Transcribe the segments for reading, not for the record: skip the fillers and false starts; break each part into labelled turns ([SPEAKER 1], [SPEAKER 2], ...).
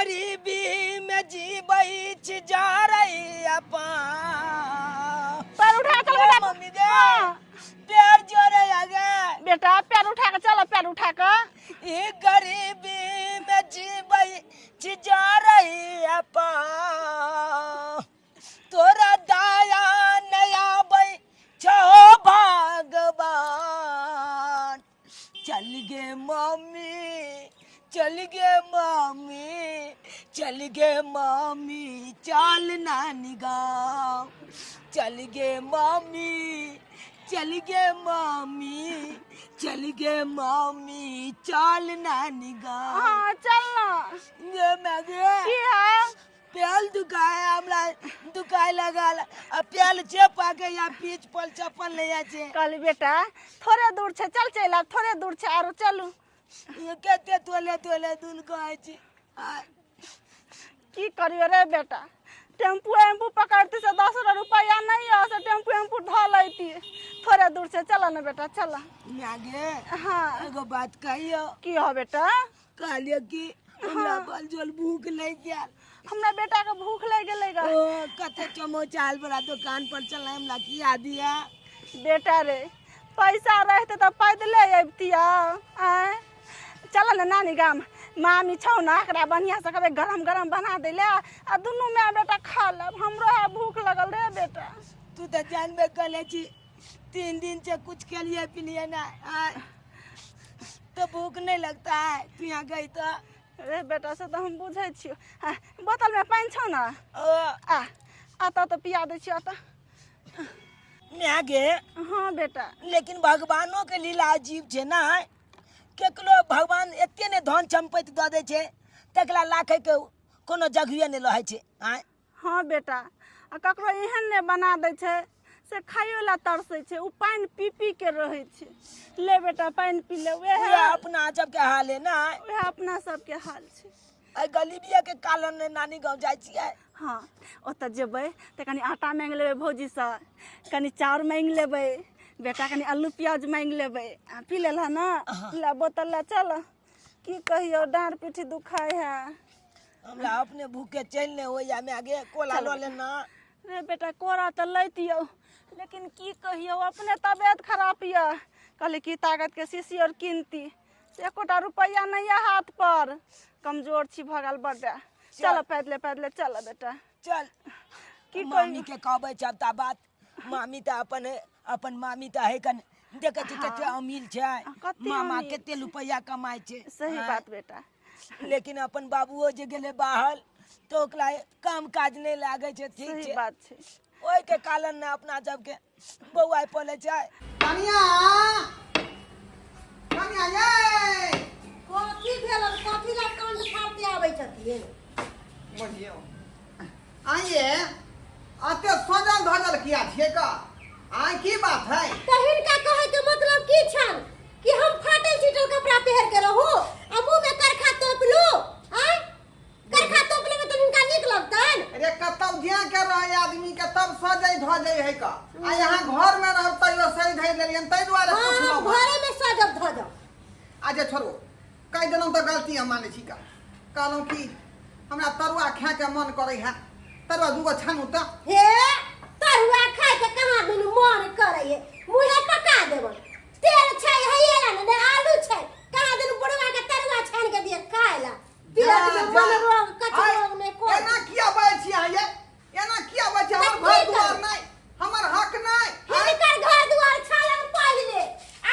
[SPEAKER 1] गरीबी में जीबै छी जरै अपन।
[SPEAKER 2] पैर उठा के चल बेटा।
[SPEAKER 1] मम्मी गे।
[SPEAKER 2] हाँ।
[SPEAKER 1] पैर जोड़े आगे।
[SPEAKER 2] बेटा, पैर उठा के चल, पैर उठा के।
[SPEAKER 1] ई गरीबी में जीबै छी जरै अपन, तोरा दया नहीं आबै छौ भगवान। चल गे मम्मी, चल गे मम्मी, चल गे मम्मी, चल नानी गाँव। चल गे मम्मी, चल गे मम्मी, चल गे मम्मी, चल नानी गाँव।
[SPEAKER 2] हाँ, चल ना।
[SPEAKER 1] गे मैं गे।
[SPEAKER 2] की है?
[SPEAKER 1] पेल दुखाए, हमरा दुखाए लगल आ पेल चेप के या पीछ पर चप्पल नहीं আছে।
[SPEAKER 2] कहली बेटा, थोड़े दूर छै, चल चलि आब, थोड़े दूर छै आरो, चलू।
[SPEAKER 1] ये कते तोले तोले दूर कहै छी।
[SPEAKER 2] की करियो रे बेटा, टेम्पू एम्पू पकड़ती से 10 रुपया नहीं है से टेम्पू एम्पू धऽ लैती। थोड़े दूर से चल ना बेटा, चल।
[SPEAKER 1] मागे।
[SPEAKER 2] हाँ।
[SPEAKER 1] एगो बात कहियो?
[SPEAKER 2] की हो बेटा?
[SPEAKER 1] कहलियो कि हमरा बल जोल भूख लागि गेल।
[SPEAKER 2] हमरा बेटा के भूख लागि गेलै गा।
[SPEAKER 1] ओ कते चमो चाल बड़ा दुकान पर चल, हमरा की दिया।
[SPEAKER 2] बेटा रे, पैसा रहते तऽ पैदले अबितिया। आँय, चल ने नानी गाम, मामी छौ ने, एकरा बढ़िआँ से कहबै गरम गरम बना दै ले आ दुनू माय बेटा खा लेब। हमरो है भूख लगल रे बेटा।
[SPEAKER 1] तू तऽ जानबे कले छी, 3 दिन से कुछ खेलिए पिलिए ना आय, तो भूख नहीं लगता है? तू यहाँ गई तो
[SPEAKER 2] रे बेटा, से तऽ हम बुझै छियौ। हाँ, बोतलमे पानि छौ ने?
[SPEAKER 1] ओ।
[SPEAKER 2] आ अतऽ तऽ पिया दै छियौ अतऽ।
[SPEAKER 1] माय गे।
[SPEAKER 2] हाँ बेटा।
[SPEAKER 1] लेकिन भगवानो के लीला अजीब छै ना, केकरो भगवान एते ने धन सम्पत्ति दऽ दै छै, तकरा राखै के कोनो जगहे नहि रहै छै आँय।
[SPEAKER 2] हाँ बेटा, आ ककरो एहन नहि बना दै छै से खाइयो ला तरसै छै, ओ पानि पी पी के रहै छै। ले बेटा, पानि पी ले। वएह
[SPEAKER 1] उएह अपना सबके हाल है ना।
[SPEAKER 2] वएह अपना सबके हाल छै।
[SPEAKER 1] एहि गरीबिया के कारण ने नानी गाँव जाइ छियै।
[SPEAKER 2] हाँ, ओतऽ जेबै तऽ कनि आटा माँगि लेबै भौजीसँ, कनि चाउर माँगि लेबै बेटा, कनि आलू प्याज माँगि लेबै। आ पी लेलह ने? ला बोतल ला, चल। की कहियौ, डाँड़ पीठी दुखाइ है।
[SPEAKER 1] हमरा अपने भूखे चलि नहि होइया माय गे, कोला लऽ लेना।
[SPEAKER 2] रे बेटा, कोरा तऽ लैतियौ, लेकिन की कहियौ, अपने तबियत खराब यऽ। कहली कि ताकतके शीशी आओर कीनती, से एकोटा रुपैआ नहि यऽ हाथ पर। कमजोर छी भऽ गेल बड्ड। चल, पैदले पैदले चल बेटा।
[SPEAKER 1] चल।
[SPEAKER 2] की
[SPEAKER 1] मामी
[SPEAKER 2] कहियौ?
[SPEAKER 1] के कहबै सब ता बात। मामी तऽ अपन अपन मामी तऽ है कन, देखै छी कते अमीर छै।
[SPEAKER 2] कते
[SPEAKER 1] मामा
[SPEAKER 2] अमीर।
[SPEAKER 1] कते रुपैआ कमाइ छै।
[SPEAKER 2] सही
[SPEAKER 1] आँय।
[SPEAKER 2] बात बेटा।
[SPEAKER 1] लेकिन अपन बाबुओ जे गेलै बाहर तऽ ओकरा काम काज नहि लागै छै, ठीक
[SPEAKER 2] सही
[SPEAKER 1] छै।
[SPEAKER 2] बात छै।
[SPEAKER 1] ओहिके कारण ने अपना सबके बौआइ पड़ै छै।
[SPEAKER 3] कनिया, कनिया ये।
[SPEAKER 4] कथी भेल? कथी ला कांड फाड़ते आबै छथिन?
[SPEAKER 3] बोलियो आइए, अते सजल धजल किया छियै का आइ? की बात है?
[SPEAKER 4] तऽ हिनका कहै के मतलब की छन कि हम फाटल चिटल कपड़ा पहिर के रहू आ मुंह में करखा तोप लू? आय, करखा तोप लेबै तऽ हिनका नीक लगतन?
[SPEAKER 3] अरे, कतौ ज्या के रहे आदमी के तब सजै धजै है का, आ यहाँ घर में रहब तैयो सज धज लेलियन, ताहि दुआरे
[SPEAKER 4] हाँ, हम
[SPEAKER 3] पुछलहुँ।
[SPEAKER 4] घरे में सजब धजब।
[SPEAKER 3] अच्छा छोड़ू, कहि देलहुँ तऽ गलती हम मानै छी का। कहलहुँ कि हमरा तरुआ खाए के मन करै है, तरुआ दूगो छानू तऽ।
[SPEAKER 4] हे, तरुआ खाय के कहाँ दुनू मन करे है? मुहे पका देबन। तेल छै है ने, ने आलू छै। कहाँ दुनू बुढ़वा के तरुआ छान के दिए खाय ला? पेट
[SPEAKER 3] जा,
[SPEAKER 4] में
[SPEAKER 3] जा।
[SPEAKER 4] मन रोग कछ
[SPEAKER 3] आइ,
[SPEAKER 4] रोग नहीं कोई।
[SPEAKER 3] एना किया बाजै छी अहाँ ये? एना किया बाजै छी? हमर
[SPEAKER 4] तऽ
[SPEAKER 3] घर
[SPEAKER 4] की
[SPEAKER 3] दुआर
[SPEAKER 4] करू?
[SPEAKER 3] नहि, हमर हक नहि आइ?
[SPEAKER 4] हिनकर घर दुआर छलन पहिले,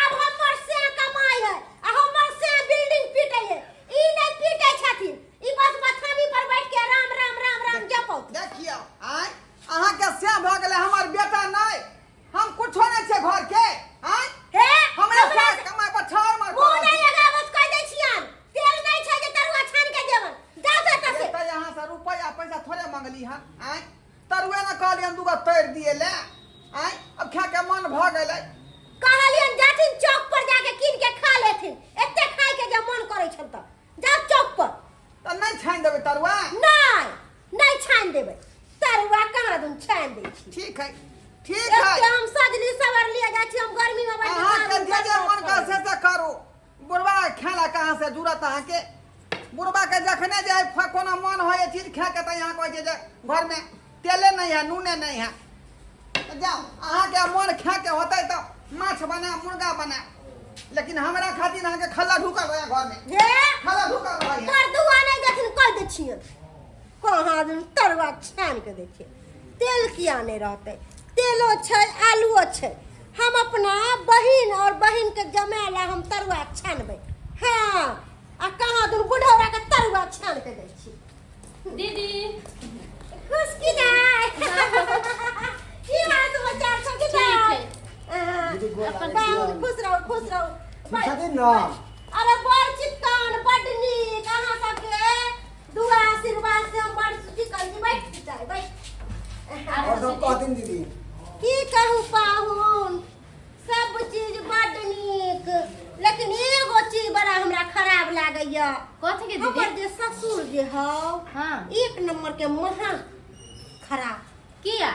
[SPEAKER 4] आब हमर से कमाई है आ हमर से बिल्डिंग पीटे है। ई नहीं पीटे छथिन, ई बस बथानी पर बैठ के राम राम राम राम जपौत।
[SPEAKER 3] देखियौ आइ, अहाँके से भऽ गेलै, हमर बेटा नहि, हम कुछो नहि छियै घर के आइ?
[SPEAKER 4] हे।
[SPEAKER 3] हमरे
[SPEAKER 4] हमरा
[SPEAKER 3] से कमाइ पर छाड़ मार
[SPEAKER 4] मुंह नहीं लगावत, कह दै छियन। तेल नहीं छै जे तरुआ छान के देबन। जाउ से एतऽ से।
[SPEAKER 3] तऽ यहाँ से रुपैआ पैसा थोड़े मंगली हन आइ? तरुए ने कहलियन दूगो तोड़ि दिए ले आइ, अब खाए के मन भऽ गेलै।
[SPEAKER 4] कहलियन जाथिन चौक पर, जाके कीन के खा लेथिन। एते खाय के जे मन करै छन तऽ जाउ चौक पर।
[SPEAKER 3] तऽ नहि छानि देबै तरुआ?
[SPEAKER 4] नहीं, नहीं छान देबै तरुआ। कहाँ दुन छान दै छी?
[SPEAKER 3] ठीक है, ठीक है।
[SPEAKER 4] एते हम सजली सवरलिए जाइ छी, हम गर्मी में बैठ के
[SPEAKER 3] अहाँके
[SPEAKER 4] कहाँ
[SPEAKER 3] जे जे
[SPEAKER 4] दुन
[SPEAKER 3] मन
[SPEAKER 4] करत।
[SPEAKER 3] कर से से करू। बुढ़वा खेला कहाँ से जुड़त अहाँके? बुढ़बा के जखने जे कोनो मन होय चीज खाए के तऽ यहाँ कहै छै जे घरमे तेले नहीं है, नूने नहीं है। तऽ जाउ, अहाँके मन खाए के होतै तऽ माछ बना, मुर्गा बना, लेकिन हमरा खातिर अहाँके खल्ला ढुकल रहै घरमे।
[SPEAKER 4] हे,
[SPEAKER 3] खल्ला ढुकल रहै।
[SPEAKER 4] पर दुआ नहि देथिन, कहि दै छियनि। कहाँ दिन तरुआ छानि के दै छियै, तेल किया नहि रहतै? तेलो छै, आलुओ छै। हम अपना बहिन और बहिन के जमाय ला हम तरुआ छानबै। हाँ, आ कहाँ दिन बुढ़ौरा के तरुआ छान के दै छी।
[SPEAKER 5] दीदी,
[SPEAKER 4] खुश की दाय, की हाल समाचार छौ की
[SPEAKER 5] ठीक
[SPEAKER 4] दाय?
[SPEAKER 5] है।
[SPEAKER 6] दीदी, गोर लागै
[SPEAKER 4] बाबू,
[SPEAKER 6] छियनि।
[SPEAKER 4] खुश रहू, खुश रहू।
[SPEAKER 6] ठीक छथिन ने?
[SPEAKER 4] अरे, बड़ चिक्कन, बड नीक। अहाँ सबके दुआ आशीर्वाद से हम बड़ चिक्कन छी। बैठ जाय, बैठ।
[SPEAKER 6] और सब कहथिन दीदी।
[SPEAKER 4] की कहू पाहुन, सब चीज बड नीक, लेकिन एगो चीज बड़ा हमरा खराब लागैया।
[SPEAKER 5] कथी के?
[SPEAKER 4] हमर
[SPEAKER 5] दीदी?
[SPEAKER 4] जे ससुर जे हौ, एक नंबर के महा खराब।
[SPEAKER 5] किया?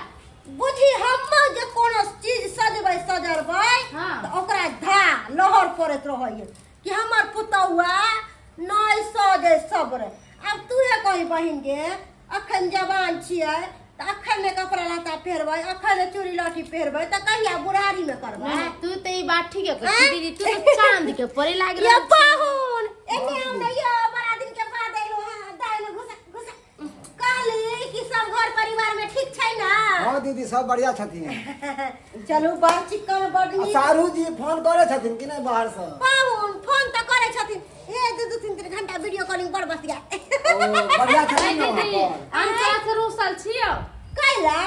[SPEAKER 4] बुझी, हम जे कोनो चीज सजबै सजरबै तऽ ओकरा धा लहर पड़ैत रहैए कि हमर पुतौआ नहि सजै सबरे। आब तूहे कही बहिन गे, अखन जवान छियै तऽ अखन नहि कपड़ा लत्ता पहिरबै, अखन नहि चूड़ी लहठी पहिरबै तऽ कहिया बुढ़ारीमे करबै?
[SPEAKER 5] नहीं, तू तो ई बात ठीक है कहै
[SPEAKER 4] आँय?
[SPEAKER 5] छी दीदी, तू तो चांद के परे लाग
[SPEAKER 4] ये
[SPEAKER 5] रहल छी।
[SPEAKER 4] पाहुन, एने हम ने यो, बड़ा दिन के बाद एलो। हां, दाइ में घुसा घुसा। कहली कि सब घर परिवार में ठीक छै ना?
[SPEAKER 6] हाँ दीदी, सब बढ़िया छथिन।
[SPEAKER 4] चलू, बड़ चिक्कन, बड़
[SPEAKER 6] आ
[SPEAKER 4] नीक।
[SPEAKER 6] सारू जी फोन करै छथिन कि नहि बाहरसँ?
[SPEAKER 4] पाहुन, फोन तऽ करै छथिन, ए दू दू तीन तीन घंटा वीडियो कॉलिंग पर बतिया।
[SPEAKER 6] ओ, बढ़िया छथिन ने
[SPEAKER 5] दीदी,
[SPEAKER 6] वहाँ पर?
[SPEAKER 5] हम तोरा से रूसल छियौ।
[SPEAKER 4] कैला?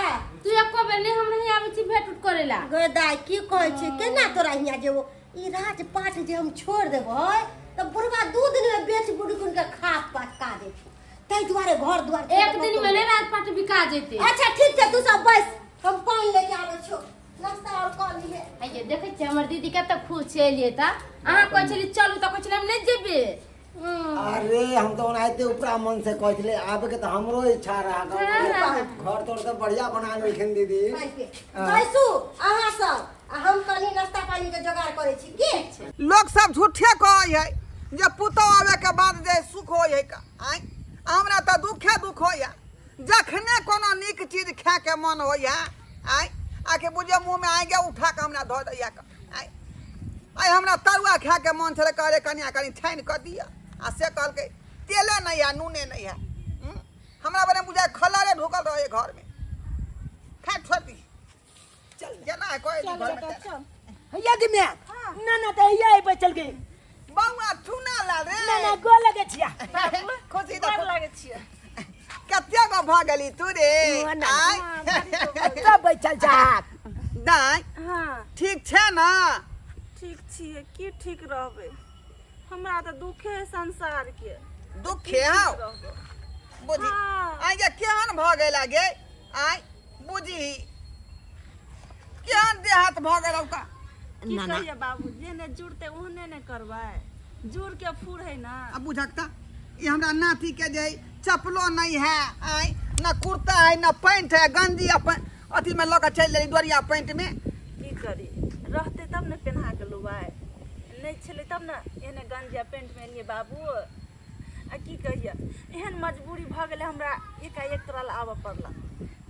[SPEAKER 5] तू एको बेर नहि हमरा हियाँ आबै छी भेंट उट करै ला।
[SPEAKER 4] गै दाइ, की कहै छी, केना तोरा हियाँ जेबो? ई राजपाट जे हम छोड़ देबै तऽ बुढ़बा 2 दिन मे बेच बुड़कुन के खा पका देतै, ताहि दुआरे घर दुआर
[SPEAKER 5] एक दिन में नहि राजपाट बिका जेतै।
[SPEAKER 4] अच्छा, ठीक छै, तू सब बैस, हम पानि लेके आबै छियौ, नाश्ता और कऽ लिहे।
[SPEAKER 5] आइये देखै छियै हमर दीदी कते खुश छै। एलियै तऽ अहाँ कहै छलियै चलू, तऽ कहै छलियै हम नहि जेबै।
[SPEAKER 6] अरे, हम तऽ ओनाहिते उपरा मन से कहै छलियै। आबे के तऽ हमरो इच्छा रहा। घर तोर तऽ बढ़िया बना लेलखिन दीदी।
[SPEAKER 4] बैसू अहाँ सब आ हम कनि नाश्ता पानी के जोगाड़ करै छी की।
[SPEAKER 3] लोक सब झूठे कहै है जे पुतहु आबे के बाद जे सुख होइ है का। आँय, हमरा तऽ दुखे दुख होइए। जखने कोनो नीक चीज खायके मन होइए, आँय, आके बुझियौ मुँहमे आगे उठा कऽ हमरा धऽ दैए। आँय, आइ हमरा तरुआ खायके मन छलै, कहले कनिया कनि छानि कऽ दिअ, आ से कहलकै तेले नहि है, नूने नहि है। हमरा बने बुझाय खलरे ढुकल रहै घरमे। खा छोड़ दी, चल जेना है कोई
[SPEAKER 2] चल
[SPEAKER 3] घरमे।
[SPEAKER 2] बेटा, चल।
[SPEAKER 1] हैया गे माय, ना ना, तऽ हैया अइबै चल गे।
[SPEAKER 3] बौआ, चुना ला रे।
[SPEAKER 1] ना ना, गोर लगे छिया।
[SPEAKER 3] खुशी
[SPEAKER 2] गोर
[SPEAKER 3] तऽ
[SPEAKER 2] लागै छियै।
[SPEAKER 3] कते गो भऽ गेली तू रे?
[SPEAKER 1] ना, ना।
[SPEAKER 3] आँय?
[SPEAKER 1] एतऽ बैठल छहक?
[SPEAKER 3] दाइ।
[SPEAKER 2] हाँ।
[SPEAKER 3] ठीक छै ने?
[SPEAKER 2] ठीक छियै। की ठीक रहबै, हमरा तऽ दुखे है संसारके।
[SPEAKER 3] दुखे हौ?
[SPEAKER 2] रहबै।
[SPEAKER 3] बुझी।
[SPEAKER 2] हाँ।
[SPEAKER 3] आइ गे, केहन भऽ गेल गे? आइ बुझी, केहन देहात भऽ गेल का?
[SPEAKER 2] की
[SPEAKER 1] ना, ना।
[SPEAKER 2] कहिए बाबू, जेहने जुड़तै ओहने ने करबै, जुड़ के फूर है ना।
[SPEAKER 3] आ बुझक तऽ ई हमरा नाती के जे चप्पलो नहीं है, आइ न कुर्ता है न पैंट है, गंजी अपन अथी में लऽ के चलि गेली डोरिया पैंट में।
[SPEAKER 2] की करी, रहतै तब ने पेन्हा के लुबै, नहि छलै तब ने एहने गंजी आ पेंटमे एलियै बाबू। आ की कहिए, एहन मजबूरी भऽ गेलै हमरा, एकाएक तोरा लए आबऽ पड़ल।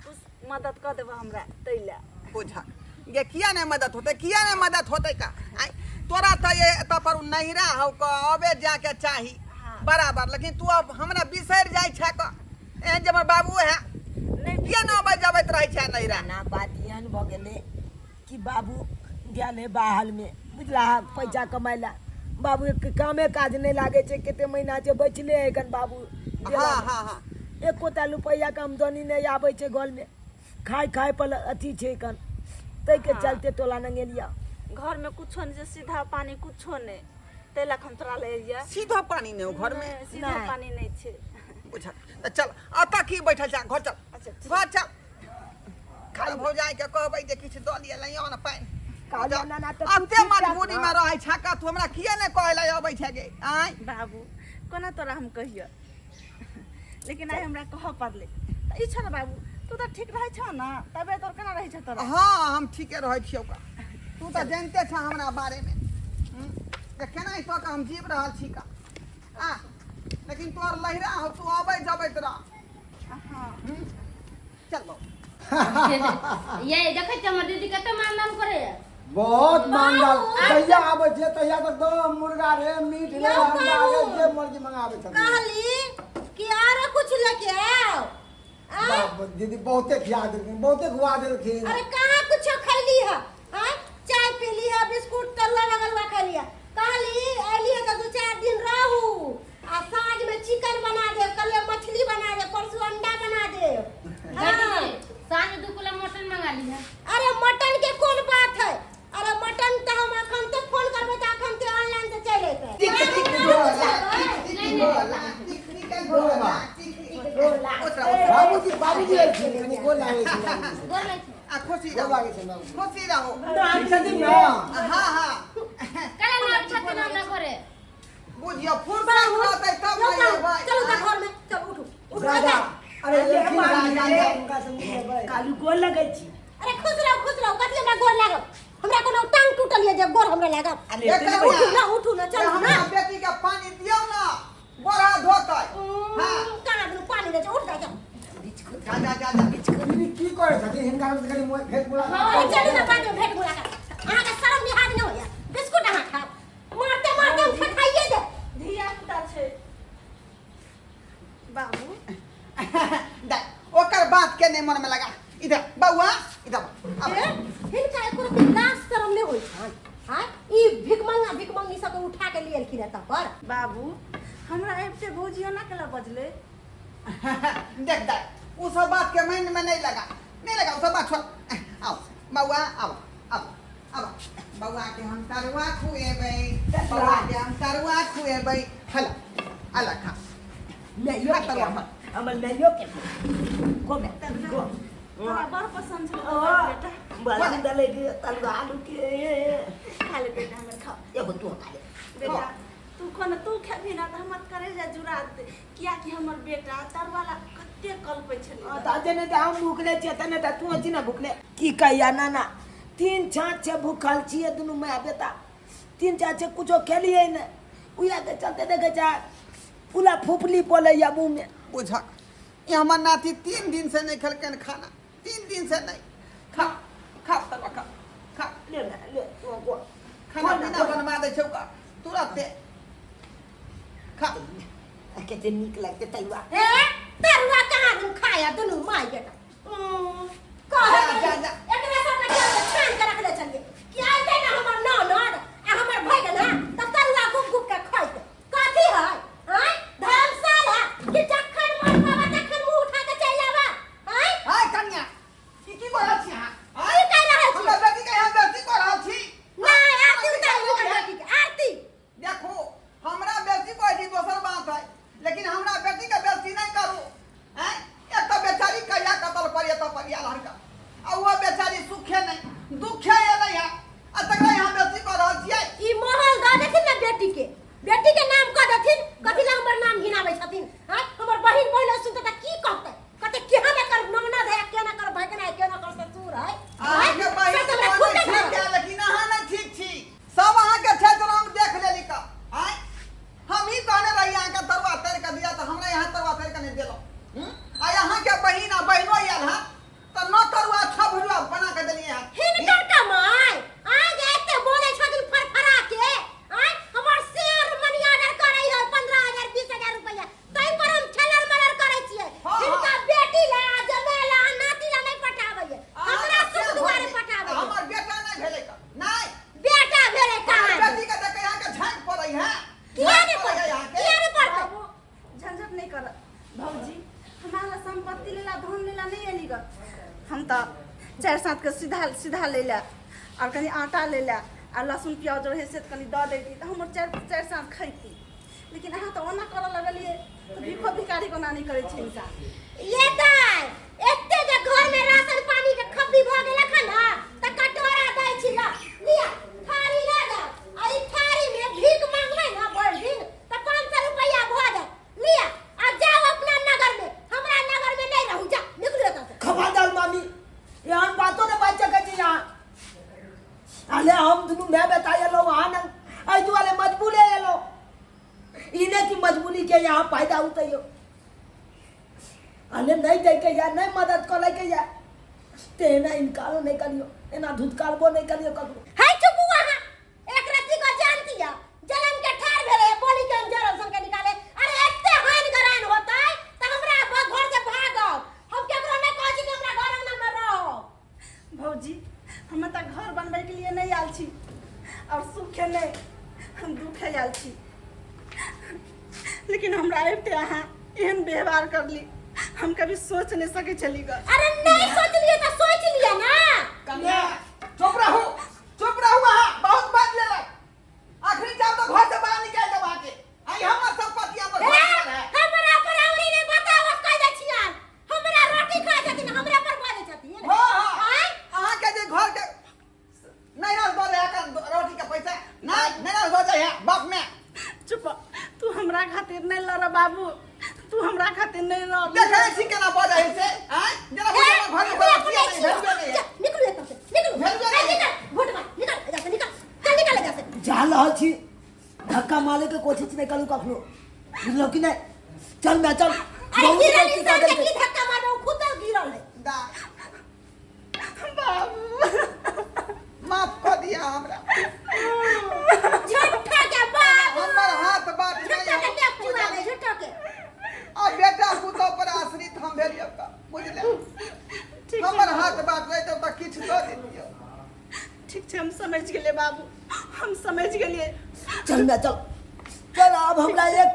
[SPEAKER 2] कुछ मदद कऽ देबऽ हमरा ताहि लए।
[SPEAKER 3] बुझक गे, किया नहीं मदद होते, किया नहीं मदद होते का? आइ तोरा तऽ ये एतऽ पर नहिरा हौ क, अबे जाके चाही। बराबर, लेकिन तू अब हमरा बिसरि जाइ छै क, एहन जे हमर बाबू है।
[SPEAKER 2] नहि।
[SPEAKER 3] किया न अबै जबैत रहै छै नहिरा?
[SPEAKER 1] ना, बात एहन भऽ गेलै कि बाबू गेल है बाहरमे, बुझला, पैसा कमाइ ला। बाबू के कामे काज नहि लागै छै, कते महीना छै बचले है एखन बाबू।
[SPEAKER 3] हाँ हाँ हाँ
[SPEAKER 1] एकोटा रुपैआ के आमदनी नहि आबै छै घरमे, खाय खाय पर अथी छै एखन, ताहिके चलते टोला नंगेलिया।
[SPEAKER 2] घरमे कुछो नहि छै, सीधा पानी कुछो नहि, ताहि लए हम तोरा लए एलियै।
[SPEAKER 3] सीधो पानी नहि घरमे?
[SPEAKER 2] नहि, सीधा
[SPEAKER 1] नहि।
[SPEAKER 2] पानी नहि छै।
[SPEAKER 3] बुझल तऽ चल, एतऽ की बैठल छै, घर चल।
[SPEAKER 2] अच्छा, ठीक।
[SPEAKER 3] घर चल, खाली भौजाई के कहबै जे किछु दऽ लिअ, लइयो ने पानि।
[SPEAKER 1] कहलियै ना ना, तऽ तू
[SPEAKER 3] एते
[SPEAKER 1] ठीक ठाक
[SPEAKER 3] मजबूरी में रहै छै का, तू हमरा किए नहि कहै लए अबै छै गे? आँय
[SPEAKER 2] बाबू, कोना तोरा हम कहियो, लेकिन आइ हमरा कहऽ पड़लै। तऽ ई छौ ने बाबू, तू तऽ ठीक रहै छौ ने? तबियत तोर केना रहै छौ तोरा?
[SPEAKER 3] हाँ, हम ठीके रहै छियौ का। तू तऽ जानिते छह हमरा बारेमे, जे केना कऽ के हम जीव रहल छी का। आ लेकिन तोहर लहिरा हो तू अबै जबैत रह।
[SPEAKER 2] हाँ।
[SPEAKER 3] चल बाबू।
[SPEAKER 5] ये देखै छियै हमर दीदी कते मानदान करैया।
[SPEAKER 6] बहुत मानदान, जहिया आबै छियै तहिया तऽ दम मुर्गा रे मीट रे
[SPEAKER 4] यौ
[SPEAKER 6] अंडा रे
[SPEAKER 4] बाबू।
[SPEAKER 6] जे मर्जी मंगाबै छथिन।
[SPEAKER 4] कहली कि आरो कुछ लेके आओ आँय?
[SPEAKER 6] बाप दीदी बहुते खिया देलखिन, बहुते खुआ देलखिन।
[SPEAKER 4] अरे कहाँ कुछो खैली है? आँय? चाय पीली है, बिस्कुट तरुआ लगलवा खैली है। कहली अयली है तऽ 2-4 दिन रहू आ साँझ में चिकन बना देब, कल मछली बना देब, परसू अंडा बना देब। हाँ।
[SPEAKER 5] दीदी साँझ 2 किलो मटन मंगा ली है।
[SPEAKER 4] अरे मटन के कौन बात है? अरे मटन तो हम अखन तक फोन करबे तऽ अखन ते ऑनलाइन से चलि अयतै।
[SPEAKER 6] बाबूजी बाबूजी एलखिन, कनी गोर लागै छै बाबूजी से।
[SPEAKER 5] गोर लागै छै।
[SPEAKER 3] आ खुशी
[SPEAKER 6] गोर
[SPEAKER 3] रहू,
[SPEAKER 6] लागै छै बाबूजी।
[SPEAKER 3] खुशी रहू।
[SPEAKER 6] ठीक छथिन ने?
[SPEAKER 3] हाँ हाँ।
[SPEAKER 5] काल्हि ना आबै छथिन हमरा घरे।
[SPEAKER 3] बुझियो फुर्सत रहतै तब ने अयबै।
[SPEAKER 4] चलू तऽ घर में, चल उठू उठू।
[SPEAKER 6] दादा अरे एलखिन
[SPEAKER 1] मामी
[SPEAKER 6] दादा,
[SPEAKER 1] रे।
[SPEAKER 6] हुनका से मिल लेबै।
[SPEAKER 1] कालू गोर लगै छी।
[SPEAKER 4] अरे खुश रहू खुश रहू, कथी हमरा गोर लागब? हमरा कोनो टांग टूटल ये जे गोर हमरा लागब?
[SPEAKER 1] अरे
[SPEAKER 3] एकर
[SPEAKER 4] उठू ना उठू ना, चलू ना।
[SPEAKER 3] हमरा बेटी के पानी दियौ ना, गोरा धोतै। हाँ।
[SPEAKER 4] कहाँ दुनू पानी दे छै, उठ जा जा।
[SPEAKER 3] जा जा जा जा।
[SPEAKER 6] दीदी की करै छथिन हिनका से कनी भेंट मुलाकात।
[SPEAKER 4] अरे चलू ना, बाद में भेंट मुलाकात। अहाँके शरम लिहाज नहि होइया? बिस्कुट अहाँ खाउ, मारते मारते हम ठठाइए दे।
[SPEAKER 2] धिया पुता छै बाबू।
[SPEAKER 3] दाइ ओकर बात के नहि मन में लगा। इधर बौआ इधर आब।
[SPEAKER 4] हे, हिनका एको रत्ती लाज शरम नहि होइ छनि? आँय, ई भिखमंगा भिखमंगी सबके उठा के लिए एलखिन एतऽ पर।
[SPEAKER 2] बाबू हमरा आबिते भौजी ओना केला बजलै?
[SPEAKER 3] देख दाइ उ सब बात के मन में नहीं लगा, नहीं लगा उ सब बात छोड़। आओ बौआ आओ आओ आओ। बौआ के हम तरुआ खुएबै, बौआ के हम तरुआ खुएबै। हला अला खा।
[SPEAKER 1] नहियो
[SPEAKER 3] खा
[SPEAKER 1] के
[SPEAKER 3] तरुआ।
[SPEAKER 1] हमर हमर नहियो के गो में गो।
[SPEAKER 2] तोरा बड़ पसंद छौ बेटा।
[SPEAKER 1] बड़ा सुंदर लगे तरुआ आलू के।
[SPEAKER 2] खा ले बेटा हमर, खाओ।
[SPEAKER 1] एगो तू खा ले।
[SPEAKER 2] बेटा तू कोन तू खेबही ना तऽ हमर करेजा जुड़ा देतै, कियाकि हमर बेटा तरुआ ला कते कलपै छलै।
[SPEAKER 1] तऽ जेने तऽ हम भूखले छियै तने तऽ तू छी ना भूखले। की कहिया नाना, 3 छाँच छै भूखल छियै दुनू माय बेटा, 3 छाँच छै कुछो खेलियै ने, उएह के चलते देखै छै पुला फुफली बोलैया मुँह में।
[SPEAKER 3] बुझक ई हमर नाती 3 दिन से नहीं खेलकन खाना, 3 दिन से नहीं। खा खा तरुआ खा खा।
[SPEAKER 1] ले ना ले तू गो।
[SPEAKER 3] खाना पीना बनवा दै छौ का तुरंते खा।
[SPEAKER 1] कते नीक लगतै तरुआ।
[SPEAKER 4] हे तरुआ कहाँ दिन खाया दुनू माय बेटा? कहे
[SPEAKER 3] जा, जा, जा।
[SPEAKER 4] एकरा सबके तेल के छान के रखले छलियै कि अयतै ने हमर ननद आ हमर भैगना तऽ तरुआ गुप गुप के खैतै। कथी है? आँय, धर्मशाला कि जखन मन पावा तखन मुँह उठा के चलि आबा? आँय?
[SPEAKER 3] हाय कन्या, की की कऽ रहल छी अहाँ?
[SPEAKER 4] की कहि रहल छी?
[SPEAKER 3] हमरा बेटी के यहाँ बेटी कऽ रहल छी।
[SPEAKER 4] नहि, आरती उतारू हुनकर बेटी के, आरती।
[SPEAKER 3] देखू हमरा बेटी कहै छी दोसर बात है, लेकिन हमरा बेटी के बेटी नहीं करू। आँय, एक तऽ बेचारी कहिया कतल पर एतऽ पर आयल हनका, आ ओहो बेचारी सुखे नहीं दुखे एलै हँ, आ तकरा यहाँ बेटी कऽ रहल छियै।
[SPEAKER 4] ई महल दऽ देथिन ने बेटी के, बेटी के नाम कऽ देथिन, कथी लए हमर नाम घिनाबै छथिन? आँय, हमर बहिन बहिन सुनतै तऽ की कहतै? कहतै केहन एकर ननद है, केहन एकर भगना है, केहन एकर ससुर है।
[SPEAKER 3] अहाँके बहिन
[SPEAKER 4] से तऽ हमरा
[SPEAKER 3] तऽ
[SPEAKER 4] खूब
[SPEAKER 3] ठीक
[SPEAKER 4] देखल।
[SPEAKER 3] है, लेकिन अहाँ नहि ठीक छी। सब अहाँके क्षेत्र हम देख लेली का। आँय, हम ही कहने रही अहाँके तरुआ तरि कऽ दिअ, तऽ हमरा यहाँ तरुआ तरि कऽ नहि देलहुँ। आ अहाँके बहिन आ बहिनो आयल हँ तऽ 9 तरुआ 6 भुजुआ बना कऽ देलियै हँ।
[SPEAKER 4] हिनकर कमाइ आइ जे एते बोलै छथिन फरफरा के, आँय हमर शेयर मनी ऑर्डर करै है 15,000 20,000 रुपैआ, तै पर हम छलर मलर करै छियै।
[SPEAKER 3] हाँ, हाँ।
[SPEAKER 4] हिनका बेटी ला आ जमाय ला आ नाती ला नहि पठाबैये, हमरा
[SPEAKER 3] अहाँके
[SPEAKER 4] सुख
[SPEAKER 3] से
[SPEAKER 4] दुआरे
[SPEAKER 3] भऽ गेल।
[SPEAKER 4] पठाबैये।
[SPEAKER 3] हमर बेटा नहि भेलै का? नहि।
[SPEAKER 4] बेटा भेलै
[SPEAKER 3] हमर
[SPEAKER 4] कहाँ?
[SPEAKER 3] बेटी के देखै अहाँके झाँकि पड़ै है।
[SPEAKER 4] किया
[SPEAKER 3] झाँकि
[SPEAKER 4] नहि
[SPEAKER 3] पड़ै
[SPEAKER 4] पड़तै?
[SPEAKER 3] अहाँके।
[SPEAKER 4] किया नहि पड़तै?
[SPEAKER 2] बाबू झंझट नहि कर। भौजी हमरा ला संपत्ति लेला धन लेला नहि एली ग, हम तऽ 4 सात के सीधा सीधा ले ला और कनि आटा ले ला आ लहसुन प्याज रहे से कनि दऽ दैती तऽ हमर 4 साँझ खैती, लेकिन अहाँ तऽ ओना करऽ लगलियै तऽ भिखो भिखारी ओना नहि करै छै इंसान।
[SPEAKER 4] ये दाइ, एते जे घर में राशन पानी के खब्बी भऽ गेल अखन ने, तऽ कटोरा दै छी ल लिअ, थारी लऽ जाउ आ ई थारी में भीख मांगबै ने भरि दिन तऽ 500 रुपैआ भऽ जायत। लिअ आ जाउ अपना नगर में, हमरा नगर में नहि रहू, जाउ निकलू एतऽ से।
[SPEAKER 1] खबरदार मामी, एहन बातो ने बाजि सकै छी अहाँ। अरे हम दुनू माय बेटा एलहुँ अहाँ लग एहि दुआरे मजबूरे एलहुँ, ई नहि कि मजबूरी के के यहाँ फायदा उठैयो अने नहीं दै के या नहीं मदद करै के या ते एना इनकारो नहीं करियो, एना धुतकारबो नहीं करियो ककरो।
[SPEAKER 4] है चुप अहाँ एक रत्ती को जानती है जलन के ठार भेलै बोली के हम जरल सन के निकाले। अरे एते हानि गरान होतै त हमरा घर से भागब, हम केकरो नहीं कहै छी कि हमरा घर अंगना में रहो।
[SPEAKER 2] भौजी हम तऽ घर बनबै के लिए नहीं आयल छी और सुखे नहीं, हम दुखे आयल छी, लेकिन हमरा अबिते अहाँ एहन व्यवहार करली हम कभी सोच नहीं सकै छली ग।
[SPEAKER 4] अरे नहीं सोचलिए त सोच लिया ना।
[SPEAKER 3] कन्या चुप रहू, चुप रहू, अहाँ बहुत बात लेलक। आखिरी जाब तो घर से बाहर निकाल देब अहाँके। आई हमर संपत्ति हमर घर पर है।
[SPEAKER 4] हमरा पर औरी नहीं बताओ कह जाइ छियन, हमरा रोटी खाइ छथिन हमरा पर बाजै छथिन।
[SPEAKER 3] हाँ हाँ
[SPEAKER 4] आँय?
[SPEAKER 3] अहाँके जे घर के नहीं रह दो रहे रोटी के पैसा नहीं नहीं रह दो जाए बाप में।
[SPEAKER 2] चुप, तू हमरा खातिर नहीं लड़ बाबू, तू हमरा खातिर नहीं लड़।
[SPEAKER 3] देखै छी केना बजै है से आँय जेना
[SPEAKER 4] ए,
[SPEAKER 3] बुझै घर में
[SPEAKER 4] अपने
[SPEAKER 3] बच्ची
[SPEAKER 4] अपने
[SPEAKER 3] नहीं भेलबे नहीं है।
[SPEAKER 4] निकलू एतऽ से, निकलू।
[SPEAKER 3] भेलबे
[SPEAKER 4] ए,
[SPEAKER 3] नहीं।
[SPEAKER 4] निकल, भोटवा, निकल, एतऽ से निकल, चल निकल एतऽ से।
[SPEAKER 1] जा रहल छी, धक्का मारे के कोशिश नहीं करू कखनो, बुझलौ कि नहीं? चल मैं चल।
[SPEAKER 4] अरे
[SPEAKER 1] बहुत
[SPEAKER 4] गिरल
[SPEAKER 1] गलती
[SPEAKER 4] इंसान
[SPEAKER 1] कर
[SPEAKER 4] के
[SPEAKER 1] देलकै।
[SPEAKER 4] की धक्का मारबो, खुद गिरल है।
[SPEAKER 3] दा
[SPEAKER 2] बाबू
[SPEAKER 3] माफ कऽ दिया हमरा।
[SPEAKER 4] झूठा के बाबू,
[SPEAKER 3] हमर हाथ बाट
[SPEAKER 4] झूठा
[SPEAKER 3] नहीं
[SPEAKER 4] के
[SPEAKER 3] है।
[SPEAKER 4] टेप चुरा दे, झूठा के।
[SPEAKER 3] आ बेटा पुतोह पर आश्रित हम भेलियौ तऽ बुझले,
[SPEAKER 2] ठीक
[SPEAKER 3] हमर
[SPEAKER 2] छै
[SPEAKER 3] हाथ बाट रहितौ तऽ किछु दऽ दितियौ।
[SPEAKER 2] ठीक छै, हम समझ गेलियै बाबू, हम समझ गेलियै।
[SPEAKER 1] चल मैं चल चल, अब हमरा एक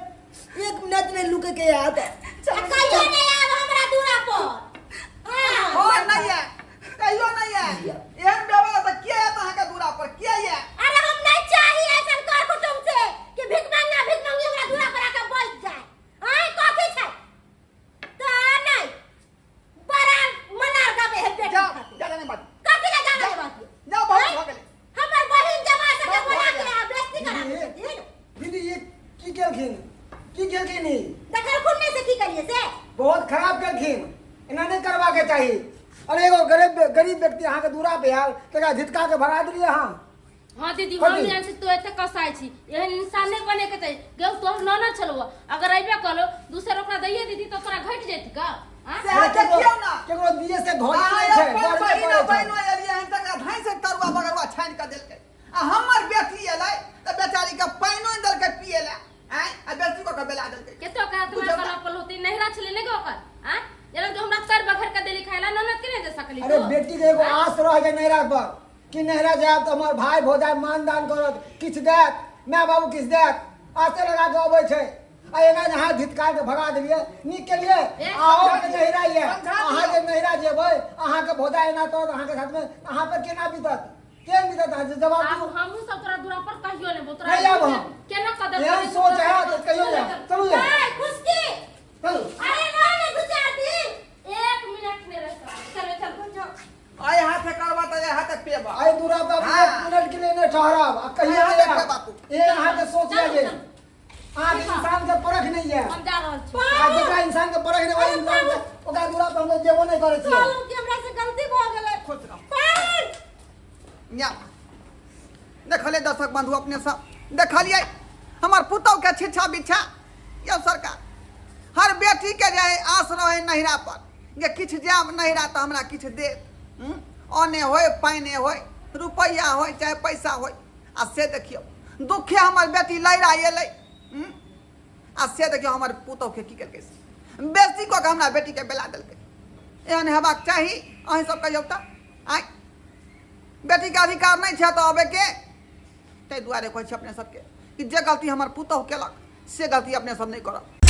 [SPEAKER 1] एक मिनट नहीं लुके के याद है।
[SPEAKER 4] आ कहियो नहीं आब हमरा दूरा पर। हाँ।
[SPEAKER 3] हाँ नहीं है, कहियो नहीं है। एहन व्यवहार तऽ किया आयत अहाँके दूरा पर, किया आयत?
[SPEAKER 4] अरे हम नहीं चाही ऐसन कर कुटुम्ब से कि भीख मांगना भीख मांगी हमरा दूरा पर आके बैठ जाए। आय कथी छै त नहीं बड़ा मनार गावे है बेटी
[SPEAKER 3] जाओ
[SPEAKER 4] खातिर।
[SPEAKER 3] जादा नहीं बात,
[SPEAKER 4] कथी ला जाना है बात?
[SPEAKER 3] जाओ बहुत भऽ गेलै।
[SPEAKER 4] हमर बहिन जमा सके
[SPEAKER 3] बहुत
[SPEAKER 4] बोला
[SPEAKER 3] भऽ
[SPEAKER 4] के
[SPEAKER 3] गेलै।
[SPEAKER 4] आ बेइज्जती करा
[SPEAKER 6] दीदी
[SPEAKER 4] छथिन।
[SPEAKER 6] दीदी ये की केलखिन, की केलखिन ई?
[SPEAKER 4] देखल खुद नहीं से की करिए से
[SPEAKER 6] बहुत खराब केलखिन, एना नहीं करवा के चाही। अरे एगो गरीब गरीब व्यक्ति अहाँके दूरा पे आयल तकरा झिटका के भगा देलियै अहाँ।
[SPEAKER 5] हाँ दीदी, हम
[SPEAKER 6] कथी?
[SPEAKER 5] जान छी तू एते कसाई छी, एहन इंसान नहीं बने के चाही। गेहूं तोहर ननद छलौ, अगर अइबे कलो दूसर ओकरा दैये दीदी तो तोरा घटि जेत का? आँ?
[SPEAKER 3] से अहाँ देखियौ ना,
[SPEAKER 6] केकरो दिए से घटे
[SPEAKER 3] अहाँ
[SPEAKER 6] नहि छै,
[SPEAKER 3] अपन
[SPEAKER 6] बढ़बे
[SPEAKER 3] बहिन
[SPEAKER 6] करै छै।
[SPEAKER 3] बहिनो एलियै हन तकरा धाँइ से तरुआ बगरुआ छानि कऽ देलकै, आ हमर बेटी एलै तऽ बेचारी के पानिओ नहि देलकै पियै लए, आँय आ बेटी कऽ के बेला देलकै।
[SPEAKER 5] केतो का आत्मा
[SPEAKER 3] बुझौ ना।
[SPEAKER 5] कला पल होती नहिरा छले ने ओकर? आँ जेना तो हमरा तर बघर के देली खाइला, ननद के नहीं दे सकली
[SPEAKER 6] अरे
[SPEAKER 5] तू?
[SPEAKER 6] बेटी के एगो आस रह जाए नैहरा पर कि नैहरा जायब तऽ हमर भाय भौजाइ मान दान करत, किछु देत, माय बाबू किछु देत, आसे लगा के अबै छै। आ एना जे अहाँ धितकार के भगा देलियै, नीक केलियै। अहूँ के नैहरा ये, अहाँ जे नैहरा जेबै अहाँके भौजाइ एना करत अहाँके साथमे, अहाँ पर केना बीतत, केहन बीतत? अहाँ जे जवाब
[SPEAKER 5] आब
[SPEAKER 6] दियौ।
[SPEAKER 5] हमहूँ सब तोरा दूरा पर कहियो नहीं तोरा
[SPEAKER 6] नहीं आब हम।
[SPEAKER 5] केना कदर
[SPEAKER 6] एहन
[SPEAKER 5] करी?
[SPEAKER 6] सोच है तऽ कहियो नहि। चलू ये,
[SPEAKER 4] ए खुशकी,
[SPEAKER 6] चलू।
[SPEAKER 4] अरे रह ने दू चार दिन।
[SPEAKER 5] एक मिनट नहीं रह सकते। चलो चलो
[SPEAKER 3] चलो आइ हाथे करबा तऽ आइ हाथे पेबा।
[SPEAKER 6] आइ दूरा पर
[SPEAKER 3] हाँ।
[SPEAKER 6] एक मिनट के लिए नहीं ठहरब आ कहियो
[SPEAKER 3] अहाँ
[SPEAKER 6] नहीं
[SPEAKER 3] देखबै
[SPEAKER 6] आयब।
[SPEAKER 3] बापू।
[SPEAKER 6] एहन अहाँके सोच
[SPEAKER 5] चलू,
[SPEAKER 6] है जे
[SPEAKER 5] चलू।
[SPEAKER 6] अहाँके इंसान के परख नहीं है।
[SPEAKER 5] हम जा रहल छी।
[SPEAKER 6] आ जेकरा इंसान के परख नहीं ओहि इंसान के ओकरा दूरा पर हम लोग जेबो नहीं करै छियै।
[SPEAKER 4] कहलहुँ कि हमरा से गलती भऽ गेलै।
[SPEAKER 3] खुश रहू।
[SPEAKER 4] पाउन
[SPEAKER 3] या देखलियै दर्शक बंधु अपने सब देखलियै हमर पुतहु के छिछा बिछा। यौ सरकार, हर बेटी के जे आस रहे नहिरा पर जे किछु जायब नहिरा तऽ हमरा किछु देत, अने होय पानि होय रुपैआ होय चाहे पैसा होय, आ से देखियौ दुखे हमर बेटी लैरा एलै, आ से देखियौ हमर पुतहुके की केलकै, से बेसी कऽ के हमरा बेटीके बेला देलकै। एहन हेबाक चाही? अहीं सब कहियौ तऽ आँय बेटीके अधिकार नहि छै तऽ अबैके? ताहि दुआरे कहै छी अपने सबके कि जे गलती हमर पुतहु केलक से गलती अपने सब नहि करब।